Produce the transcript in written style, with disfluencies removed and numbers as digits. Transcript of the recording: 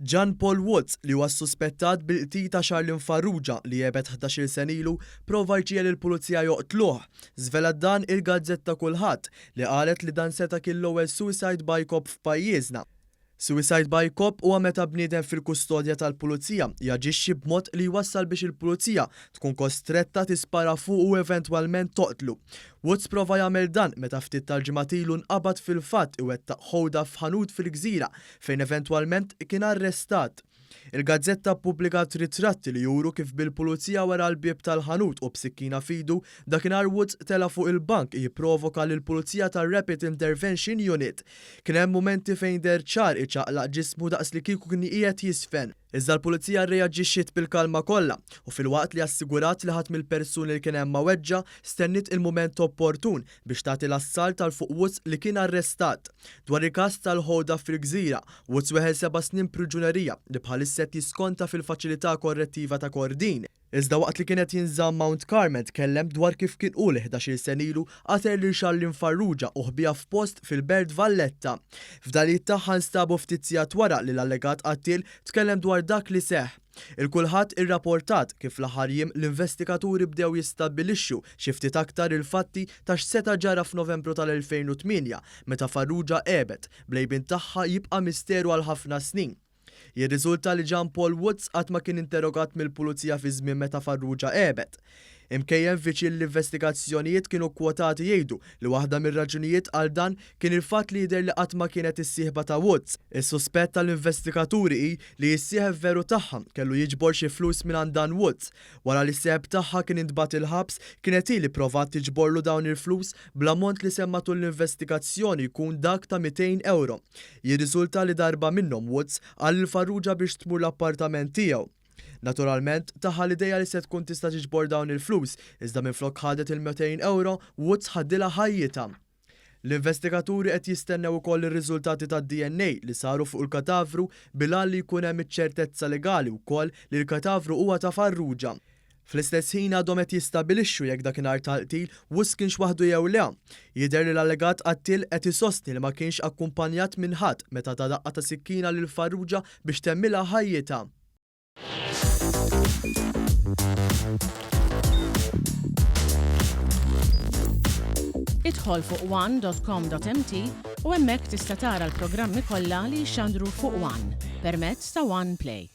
Jean Paul Woods, li huwa ssuspettat bil-qtil ta' Charlene Farrugia li għebet ħdax-il sena ilu, prova jġiegħel lill-pulizija joqtluh. Żvelat dan il-gazzetta Kullħadd, li qalet li dan seta' kien l-ewwel suicide by cop f'pajjiżna. Suicide by cop huwa meta bniedem fil-kustodja tal-pulizija jaġixxi b'mod li jwassal biex il-pulizija tkun kostretta tispara fuqu u eventwalment toqtlu. Woods prova jagħmel dan meta ftit tal-ġimgħat ilu nqabad fil-fatt iwettaq hold-up f'ħanut fil-Gżira fejn eventwalment kien arrestat. Il-gazzetta ppubblikat ritratti li juru kif bil-pulizija wara l-bieb tal-ħanut u b'sikkina f'idu, dakinhar Woods tela' fuq il-bank jipprovoka lill-pulizija tar-Rapid Intervention Unit. Kien hemm mumenti fejn deher ċar iċaqlaq ġismu daqs li kieku kien qiegħed jiżfen. Iżda l-pulizija rreaġixxiet bil-kalma kollha u filwaqt li assigurat li ħadd mill-persuni li kien hemm ma weġġa', stenniet il-mument opportun biex tagħti l-assalt għal fuq Woods li kien arrestat. Dwar il-każ tal-hold-up fil-Gżira, Woods weħel seba' snin priġunerija li bħalissa qed jiskonta fil-Faċilità Korrettiva ta' Kordin. Iżda waqt li kien qed jinżamm Mount Carmel tkellem dwar kif kien hu li ħdax-il sena ilu qatel lil Charlene Farrugia u ħbieha f'post fil-Belt Valletta. Fdalijiet tagħha nstabu ftit sigħat wara li l-allegat qattiel tkellem dwar dak li seħħ. Il-Kulħadd irraportat kif fl-aħħar jiem l-investigaturi bdew jistabbilixxu xi ftit aktar il-fatti ta' x'seta' ġara f'Novembru tal-2008 meta Farrugia għebet, bl-għejbien tagħha jibqa' misteru għal ħafna snin. Jirriżulta li Jean Paul Woods qatt ma kien interrogat mill-Pulizija fiż-żmien meta Farrugia għebet. Imkejjen viċin l-investigazzjonijiet kienu kkwotati jgħidu li waħda mir-raġunijiet għal dan kien il-fatt li jidher li qatt ma kienet is-sieħba ta' Woods. Is-suspett tal-investigaturi hi li s-sieħeb veru tagħha kellu jiġbor xi flus mingħand dan Woods. Wara li s-sieħeb tagħha kien intbagħat il-ħabs, kienet hi li pprovat tiġborlu dawn il-flus bl-ammont li semma tul l-investigazzjoni jkun dak ta' 200 ewro. Jirriżulta li darba minnhom Woods qal lil Farrugia biex tmur l-appartament tiegħu. Naturalment, taha l-idea li se tkun tista' tiġbor dawn il-flus, iżda minflok ħadet il-200 ewro, Woods ħadilha ħajjitha. L-investigaturi qed jistennew ukoll ir-riżultati tad-DNA li saru fuq il-katavru bil-għan li jkun hemm iċ-ċertezza legali wkoll li l-katavru huwa ta' Farrugia. Fl-istess ħin għadhom qed jistabbilixxu jekk dakinhar tal-qtil Woods kienx waħdu jew le. Jidher li l-allegat qattiel qed isostni li ma kienx akkumpanjat minn ħadd meta ta daqqa ta' sikkina lil Farrugia biex temmilha ħajjitha. Idħol fuq one.com.mt u hemmhekk tista' tara l-programmi kollha li jixxandru fuq One permezz ta' One Play.